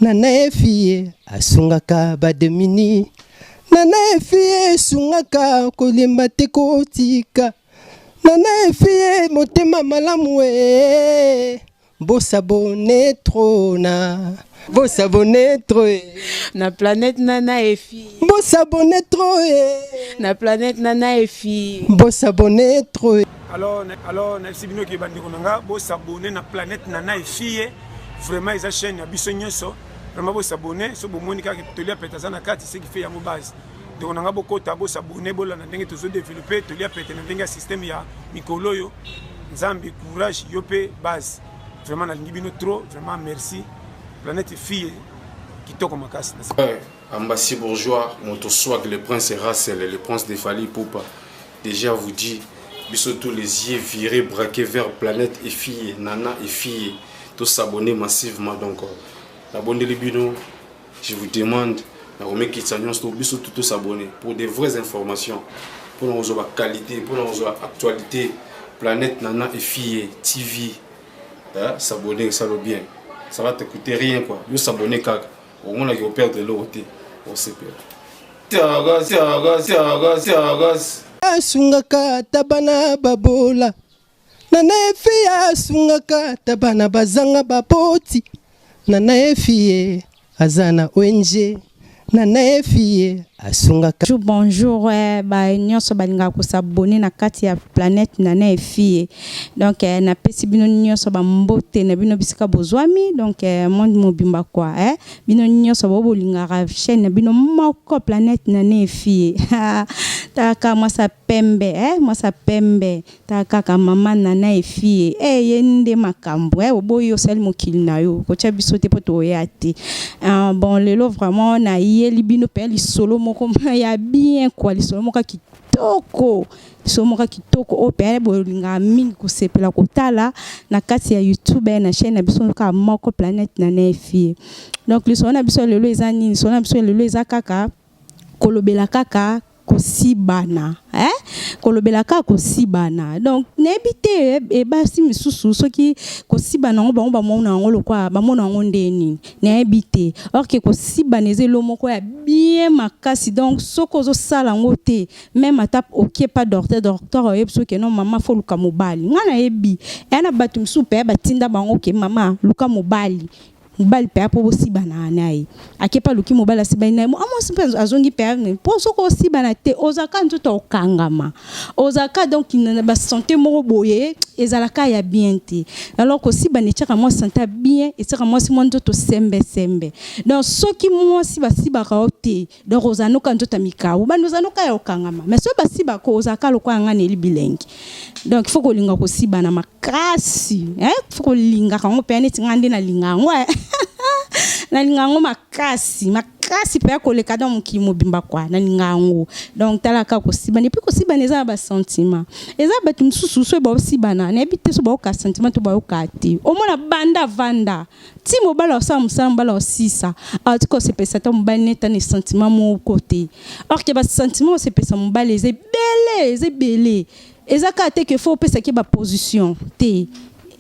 Nana Efie asungaka ba demini. Nana Efie esungaka kolemba te kotika. Nana Efie motema malamu e. Bosabone trop na bosabone trop e. Na planète Nana Efi. Bosabone trop e. Na planète Nana Efi. Bosabone trop e. Alors, alors nayebisi bino ke bandeko na nga bosabone na planète Nana Efie. Vraiment eza chaîne ya biso nyonso. Vraiment bosabone so bomoni kaka tolia pete aza na kati ce qui fait yango base. Ndeko na nga bokota bosabone bolanda ndenge tozo développer tolia pete na ndenge ya système ya mikolo oyo. Nzambe courage yo pe base. Vraiment nalingi bino trop, vraiment merci. Planète fille kitoko makasi. Ouais, Ambassy Bourgeois, moto swag, le prince Russell, le prince de Fally Ipupa. Déjà vous dit, biso tous les yeux virés, braqués vers planète et fille, Nana et fille, tous s'abonner massivement. Donc, la bonne bino, je vous demande, na komekitisa nyonso biso tout s'abonner pour des vraies informations, pour nous avoir qualité, pour nous avoir actualité, planète Nana et fille TV, hein, s'abonner, ça le bien. Ça va te coûter rien quoi. Yo s'abonner kaka. Au moins là, perdre l'autre, on s'épère. Tiagas, tiagas, tiagas, tiagas. Asungaka ata bana babola. Nana Efi asungaka ata bana bazanga baboti. Nana Efi aza na ONG. Nana Efi asungaka. Bonjour, bonjour, eh, ba nyonso balingaka kosabone na kati ya planète Nana Efi. Donc eh, napesi bino nyonso ba mbote na bino bisika bozwami, donc eh, monde mobimba quoi, eh. Bino nyonso bo bolingaka chaîne na bino moko planète Nana Efi. Taka mwasa pembe, eh, mwasa pembe. Taka kaka mama Nana Efi. Eh, ye nde makambo, eh, oboyi osali mokili na yo. Kotia biso te po toya te. Ah, bon lelo vraiment na yeli bino pe lisolo moko ya bien quoi, lisolo moko kitoko. Lisolo moko kitoko oyo pe bolingaka mingi kosepela kotala na kati ya YouTube na chaîne na biso kaka moko planète Nana Efi. Donc lisolo na biso lelo eza nini? Lisolo na biso lelo eza kaka kolobela kaka kosibana, eh? Kolobela kaka kosibana. Donc nayebi te e basi misusu soki kosibana yango bango bamona yango lokwa bamona yango nde nini, nayebi te. Or que kosibana eza eloko moko ya bien makasi. Donc soki ozosala yango te, même ata okie pa docteur, docteur oyebi soki non mama faut luka mobali. Nga nayebi eya na bato misusu pe batinda bango ke mama luka mobali. Mobali pe po bosibana na ye. Ake pa luki mobali asibani na ye. Mwasi mpe azongi pe po soki osibana te ozalaka nzoto okangama. Ozalaka donc na ba santé moko boye ezalaka ya bien te. Alors kosibana etiaka mwa santé ya bien, etiaka mwasi mwa nzoto sembe sembe. Donc soki mwasi basibaka yo te, donc ozala noka nzoto ya mikau, bando ozala noka ya okangama. Mais soki basibaka ozalaka lokola nga na eli bilengi. Donc il faut kolinga kosibana makasi, hein? Il faut kolingaka yango pe neti nga nde nalinga yango, eh. Nalinga yango makasi, makasi pe koleka donc mokili mobimba quoi, nalinga yango. Donc tala kaka kosibana, et puis kosibana eza na ba sentiment. Eza bato mosusu soki baosibana, nayebi te soki bayoka sentiment to bayoka te. Omona banda vanda, ti mobali osala mosala, mobali osisa, atika kosepelisa ta mobali neti na sentiment moko te. Or que ba sentiment osepelisa mobali eza ebele, eza ebele. Eza kaka te que faut opesaki ba position te.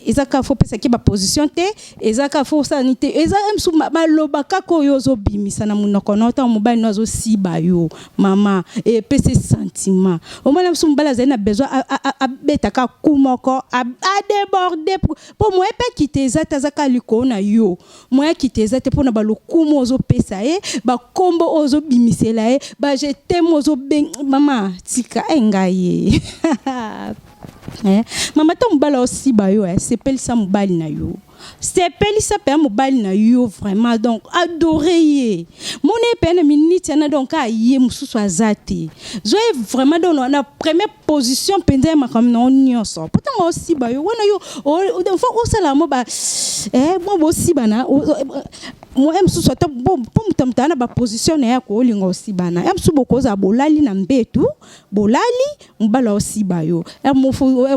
Eza kaka faut opesaki ba position te, eza kaka faut osala nini te. Eza mosusu maloba kaka oyo ozobimisa na monoko na yo ntango mobali no azosiba yo, mama, epesi sentiment. Omona mosusu mobali azali na besoin abeta kaka coup moko, adéborde po moyen pe akita eza te, aza kaka likolo na yo. Moyen akita eza te mpona balokumu ozopesa ye, bakombo oyo ozobimisela ye, ba je t'aime ozobenga mama tika e ngai ye. Eh, mama ta mobali osiba yo, eh, sepelisa mobali na yo. Sepelisa pe mobali na yo vraiment, donc adore ye. Mona ye pe na minute na donc aye mosusu aza te. Zwa ye vraiment donc na première position mpenza ya makambo na yo nyonso. Po ntango osiba yo wana yo faut osala mo ba eh mwa bosibana mwa mosusu ata po moto moto na ba position na ye akolinga osibana. Ya mosusu bokozala bolali na mbetu, bolali mobali osiba yo.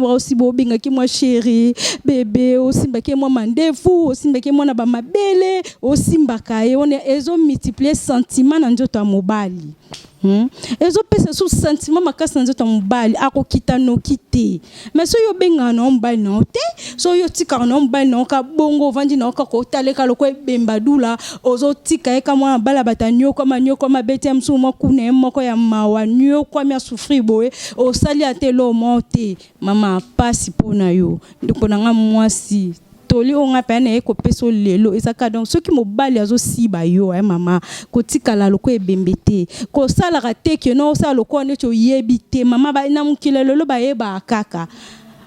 Osiba obengaki mwa chéri, bébé, osimbaki mwa mandefu, osimbaki mwa na ba mabele, osimbaka ye wana ezo multiplier sentiment na nzoto ya mobali. Hmm? Ezopesa su sentiment makasi na nzoto ya mobali, akokita noki te. Mais soki obengaka na yo mobali na yo te, soki otikaka na yo mobali na yo ka bongo, ovandi na yo kaka otaleka lokola ebemba dula, ozotika ye ka mwana mobali abata anyokwami, anyokwami, abeti ye mosusu mwa kuna ye moko ya mawa, anyokwami, asouffrir boye, osali ata eloko moko te. Mama, pasi mpo na yo. Ndeko na nga mwasi, toli oyo nga mpenza naye kopesa yo lelo eza kaka donc soki mobali azosiba yo eh mama, kotikala lokola ebembe te, kosalaka te que non osala lokola neti oyebi te mama. Ba, na mokili ya lelo bayebaka kaka,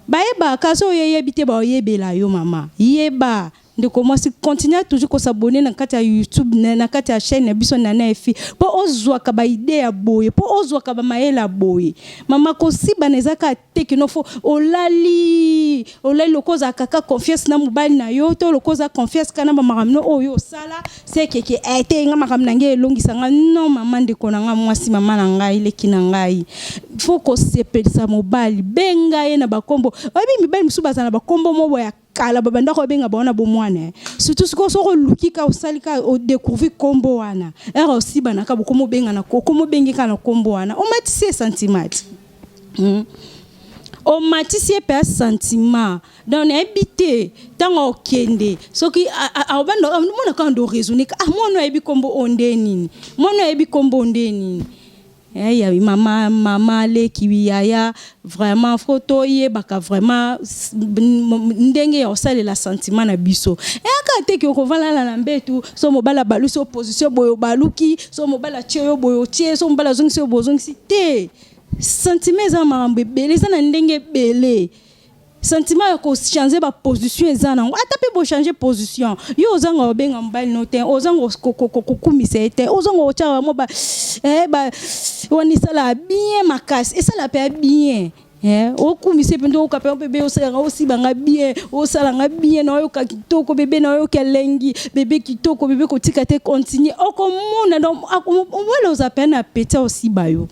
bayebaka kaka soki oyebi te baoyebela yo mama. Yeba ndeko mwasi, continue toujours ko s'abonner na kati ya YouTube, na kati ya chaîne na biso Nana et Fille, po ozwaka ba idée ya boye, po ozwaka ba mayele ya boye. Mama, kosibana eza kaka te que non faut olali, olali lokola ozalaka kaka confiance na mobali na yo to lokola oza confiance kaka na ba makambo no oyo osala sekeke eh, te nga makambo na ngai elongisa nga. Non mama, ndeko na nga mwasi, mama na ngai, leki na ngai, faut kosepelisa mobali, benga ye na bakombo. Oyebi mibali mosusu bazala na bakombo moko ya kala babanda kobenga bango na bomwana, surtout sikoyo soki oluki ka osali ka odécouvrir kombo wana, ere osibanaka bokoma obenga na okoma obengi kaka na kombo wana, omatisi ye sentiment Omatisi ye mpe sentiment. Donc nayebi te ntango okende soki obanda omona kaka ndo raisonner: ah, mwana ayebi kombo oyo nde nini, mwana ayebi kombo oyo nde nini. Ya mama, mama leki, yaya, vraiment faut toyebaka vraiment ndenge ya kosalela sentiment na biso. Eyaka te ke okovandala na mbetu, so mobali abalusi opposition boye obaluki, so mobali atie yo boye otie, so mobali azongisi yo boye ozongisi te. Sentiment eza makambo ebele, eza na ndenge ebele. Sentiment ya kochanger baposition eza nango, ata mpe bochanger position, yo ozanga kobenga mobali no te, ozanga kokumisa ye te, ozanga kotya bango wana esalaka bien makasi, esala mpe ya bien. Okumisa mpe nde oyoka mpe bébé osalanga, osibanga bien, osalanga bien, na oyoka kitoko bébé, na oyoka elengi bébé, kitoko bébé, kotika te, continue. Okomona donc mobali oza mpe na appétit osiba yo.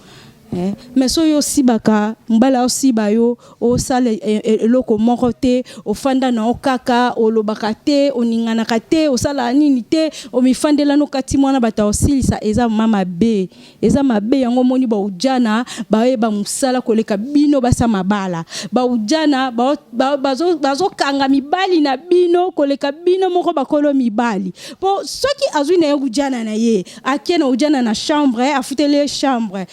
Mais soki osibaka mobali, aosiba yo, osala eloko moko te, ofanda na yo kaka, olobaka te, oninganaka te, osalaka nini te, omifandela no kati mwana bato aosilisa, eza ma mabe, eza mabe. Yango omoni baujana bayeba mosala koleka bino basa mabala. Baujana bazokanga mibali na bino koleka bino moko bakolo mibali, mpo soki azwi na ye ujana na ye, ake na ujana na chambre, afuteli ye chambre,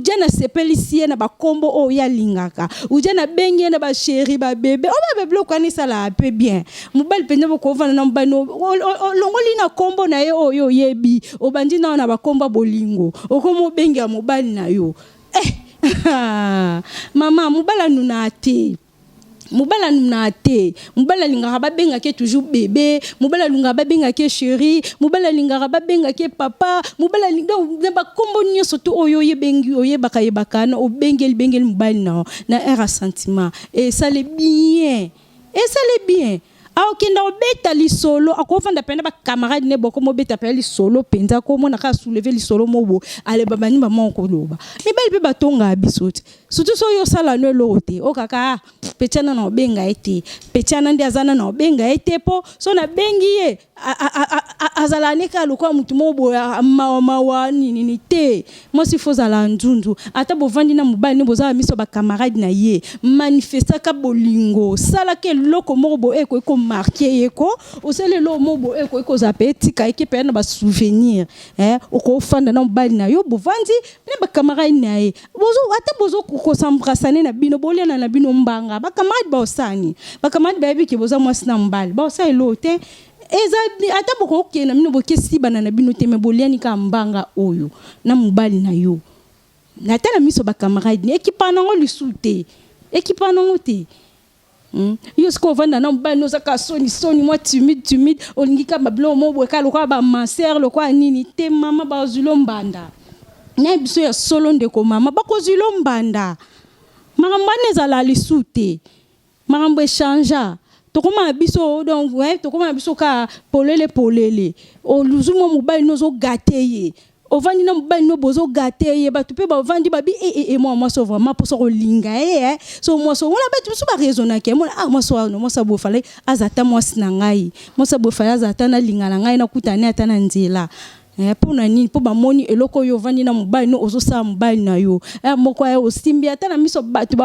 ujana asepelisi ye na bakombo oyo ye alingaka, ujana abengi ye na bachéri, babébé oyo babe, biloko wana esalaka mpe bien. Mobali mpenza bokovanda na mobali, olongoli na kombo na ye oyo oyebi, obandi nao na bakombo ya bolingo, okomi obengela mobali na yo. Eh, mama, mobali anunaka te, mobali anunaka te. Mobali alingaka babengaka ye toujours bébé, mobali alingaka babengaka ye chéri, mobali alingaka babengaka ye papa, mobali donc na bakombo nyonso to oyo oyebengi, oyebaka yebaka na obengeli bengeli mobali na yo na aire ya sentiment, esale bien, esale bien. Akokenda kobeta lisolo, akovanda mpenza bacamarade ne, boko mobeta mpenza lisolo mpenza, komona kaka soulever lisolo mobo aleba bani bamoko koloba. Mibali mpe batongaka biso te, surtout soki osala no eloko te, okaka ah, petiana na obenga ye te, petiana nde aza na obenga ye te, mpo so nabengi ye azala ne kaka lokola motu moko boye mawamawa ninini te. Mwasi faut ozala nzunzu, ata bovandi na mobali ne, boza na miso ya bacamarade na ye, manifestaka bolingo, salaka eloko moko boye ekoki komarquer ye, ko osala eloko moko boye ekoki kozala mpe etika eke mpe na basouvenir. Okofanda na mobali na yo, bovandi na bacamarade na ye, ata bozo kos'embrasser na bino, boliana na bino mbanga, bacamarade baosani, bacamarade bayebi ke boza mwasi na mobali, baosala eloko te. Eza ata bokokende na bino, bokesibana na bino te, me boliani kaka mbanga oyo na mobali na yo, ata na miso bacamarade ne, ekipa nango lisu te, ekipa nango te. Yo sikoyo ovanda na mobali no, oza kaka soni soni, mwa timide timide, olingi kaka babiloko moko boye, kaka lokola bamasere, lokola nini te. Mama, bazwilo mbanda na biso ya solo. Ndeko mama, bakozwilo mbanda. Makambo wana ezala lisu te, makambo echangea, tokóma na biso donc tokóma na biso kaka polele polele. Oluzu mwa mobali no, ozogâter ye, ovandi na mobali no, bozogâter ye, bato mpe bavandi babi e e e mwa mwasi oyo vraiment mposa kolinga ye. So mwasi wana, bato mosusu baraisonnaki, mona ah, mwasi wana, mwasi aboye fale aza ata mwasi na ngai, mwasi aboye fale aza ata nalinga na ngai, nakutana ata na nzela. Eh, mpo na nini? Mpo bamoni eloko oyo ovandi na mobali no, ozosala mobali na yo. Eh, moko aye osimbi ata na miso bato,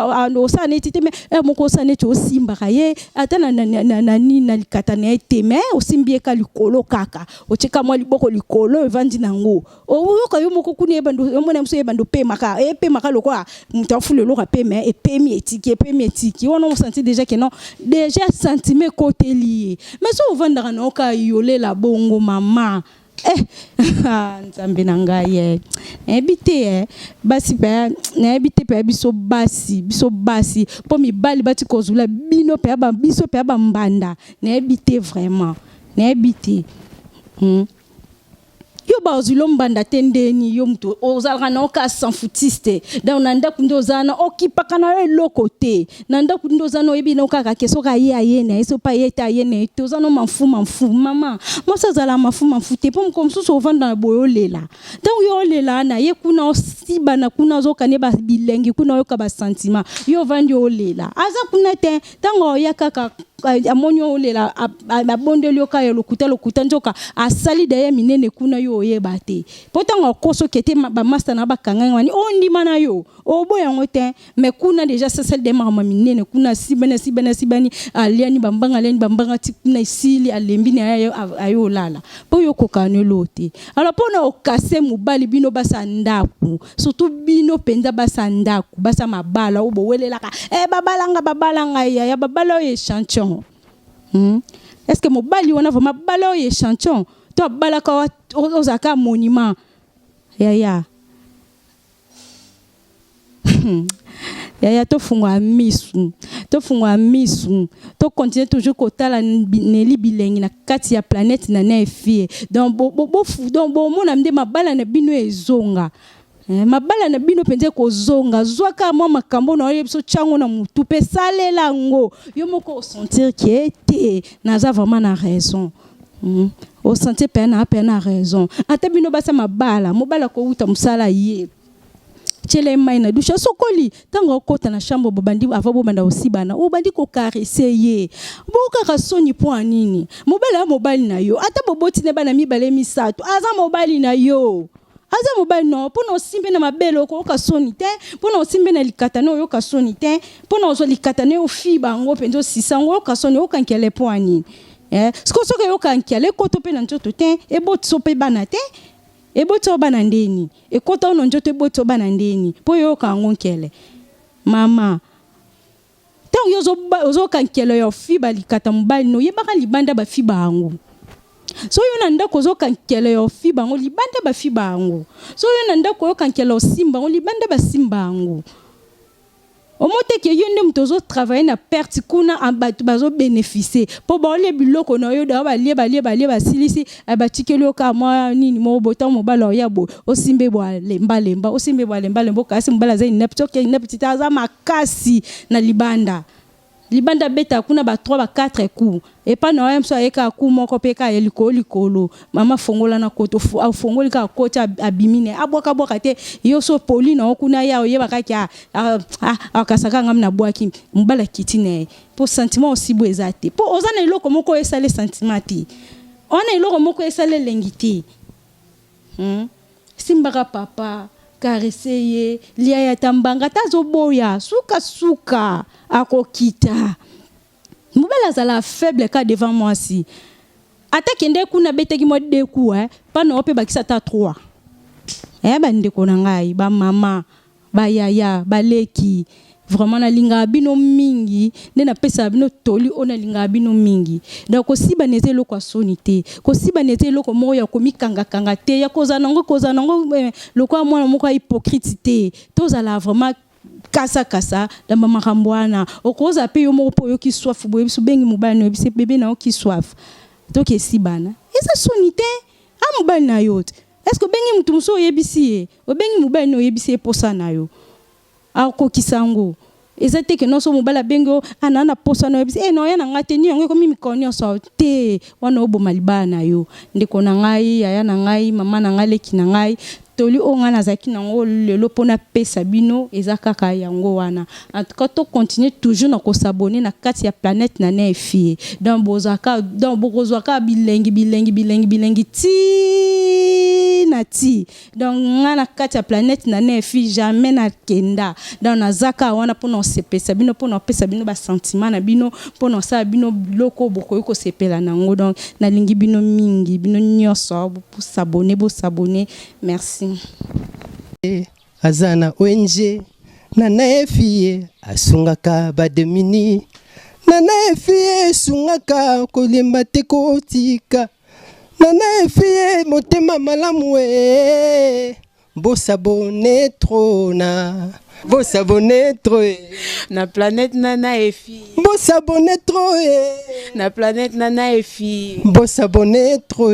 osala neti te, mais eh, moko osala neti osimbaka ye ata na nini, na likata na ye te, mais osimbi ye ka likolo kaka, otyeka mwa liboko likolo, evandi nango. Oyoka yo moko kuna, ebando omona mosu, ebando epemaka, epemaka lokola moto afula eloko, apema, epemi, etiki, epemi, etiki wana, osentir déjà que non, déjà sentiment ekoteli ye. Mais so ovandaka na oka yolela bongo, mama, eh, Nzambe na ngai, eh. Nayebi te, eh. Basi mpe nayebi te mpe biso basi, biso basi, mpo mibali bati kozula bino mpe biso mpe bambanda. Nayebi te, vraiment nayebi te. Yo bazwilo mbanda te ndeni yo moto ozalaka na oka s'en-foutiste. Donc na ndako nde oza na okipaka na yo eloko te. Na ndako nde oza na oyebi na kaka ke soki aye, aye na ye, soki aye te, aye na ye te. Oza no mafu mafu. Mama, mwasi azala mafu mafu te, mpo mokolo mosusu ovanda na boye, olela. Ntango yo olela na ye kuna, osibana kuna, ozokane bilengi kuna, oyoka basentiment. Yo ovandi olela, aza kuna te. Ntango oya kaka, amoni oyo olela, abondeli yo kaka ya lokuta lokuta, nzoka asali daya minene kuna, yo oyeba te. Mpo ntango akosoki te, bamaster na bakangani wani, ondima na yo, oboya yango te. Mais kuna déjà sasali de makambo minene kuna, asibani, asibani, asibani, aliani bambanga, aliani bambanga ti kuna esili, alembi na ye, aye olala, mpo yo okokana no elo te. Alors mpona okase mobali, bino basa ndako, surtout bino mpenza basa ndako, basa mabala oyo bowelelaka e babalanga, babalanga yaya, babala oyo échantillon, Est ce que mobali wana vraiment bala oyo échantillon to abalaka ozalaka monument? Yaya, yaya, tofungola misu, tofungola misu, tocontinue toujours kotala Neli Bilengi na kati ya planète na na efie. Donc bomona nde mabala na bino ezonga. Eh, mabala na bino mpenza ekozonga. Zwaka mwa makambo na oyebi so, tyango na motu mpe salela yango. Yo moko osentir ke te, naza vraiment na raison. Osentir mpe na mpe na raison. Ata bino basa mabala, mobala kowuta mosala, ye tiela ye mai na douche, asokoli. Ntango akota na chambre, bobandi, avant bobanda kosibana, obandi kocaresser ye. Bokaka soni mpo ya nini? Mobali ya mobali na yo, ata boboti na bana mibale, misato, aza mobali na yo, aza mobali no. Mpo na osimbi na mabele, okoyoka soni te. Mpo na osimbi na likata ne, oyoka soni te. Mpo na ozwa likata ne, ofi bango mpenza, osisa yango, oyoka soni, oyoka nkele mpo ya nini? Eh, sikoyo soki oyoka nkele, ekoto mpe na nzoto te, ebotiso mpe bana te. Eboti bana ndeni? Ekota ono nzoto, eboti bana ndeni? Mpo oyoka yango nkele, mama. Ntango yo ozoyoka nkele ya ofiba likata mobali no, oyebaka libanda bafiba yango. So yo na ndako ozoyoka nkele ya ofiba yango, libanda bafiba yango. So yo na ndako oyoka nkele osimba yango, libanda basimba yango. Omoteke yo nde moto ozotravaille na perte kuna, bato bazobénéficie mpo baolia biloko na yo. Dao balie, balie, balie, basilisi, batikeli yo kaka mwa nini moko boye. Ntango mobali oya boye, osimbe bwa lembalemba, osimbe bwa lembalemba, okasi mobali aza inepte. Oke inepte te, aza makasi na libanda. Libanda abetaka kuna ba 3, ba 4 coups. Epai na oya mosu aye kaka coup moko mpe kaka ya likolo likolo. Mama, fongola na koto, afongoli kaka, koti, abimi ne abwaka-bwaka te. Yo so poli na yo kuna ya oyeba kaka akasaka ngami na bwaki. Mobali akiti na ye mpo sentiment osibo eza te, mpo oza na eloko moko oyo esala sentiment te, wana eloko moko esala elengi te. Simbaka papa, caresse ye, lia ya ta mbanga. Ata azoboya, sukasuka akokita. Mobali azala faible ka devant mwasi. Ata kende kuna, abetaki mwa deux coups, eh, mpa na yo mpe bakisa ata 3. Eh, bandeko na ngai, bamama, bayaya, baleki, vraiment nalingaka bino mingi. Nde napesaka bino toli oyo, nalingaka bino mingi. Donc kosibana eza eloko ya soni te. Kosibana eza eloko moko ya komikangakanga te, ya kozala nango, kozala nango eh, lokola mwana moko ya hypocrite te. Tozala vraiment kasakasa na bamakambo wana. Okozala mpe yo moko mpo oyoki soif boye, biso obengi mobali na oyebisi bebe na yoki soif, toki esibana, eza soni te. A mobali na yo te, est ce que obengi motu mosusu oyebisi ye? Obengi mobali na oyebisi ye posa na yo, akokisa yango. Eza te ke nyonso mobali abengi yo ana na posa na oyebisi e na oya na ngai te, ni yango ekomi mikolo nyonso te. Wana oboma libala na yo. Ndeko na ngai, yaya na ngai, mama na ngai, leki na ngai, toli oyo ngai nazalaki nango lelo mpo napesa bino eza kaka yango wana. En tout cas, tocontinue toujours na kos'abonner na kati ya planète na na efie. Donc bozwaka, donc bokozwaka bilengi, bilengi, bilengi, bilengi ti. na ti. Donc nga na kati ya Planète Nana Efi, jamais nakenda. Donc naza kaka wana mpona kosepelisa bino, mpona kopesa bino basentiment na bino, mpona kosala bino biloko oyo bokoki kosepela nango. Donc nalingi bino mingi, bino nyonso bos'abonner, bos'abonner. Merci. Aza na ONG Nana Efie, asungaka badémunis. Nana Efie esungaka, kolemba te, kotika. Nana Efie motema malamu e. Bos'abonner trop na, bos'abonner trop e. Na Planète Nana Efi. Bos'abonner trop e. Na Planète Nana Efi. Bos'abonner trop.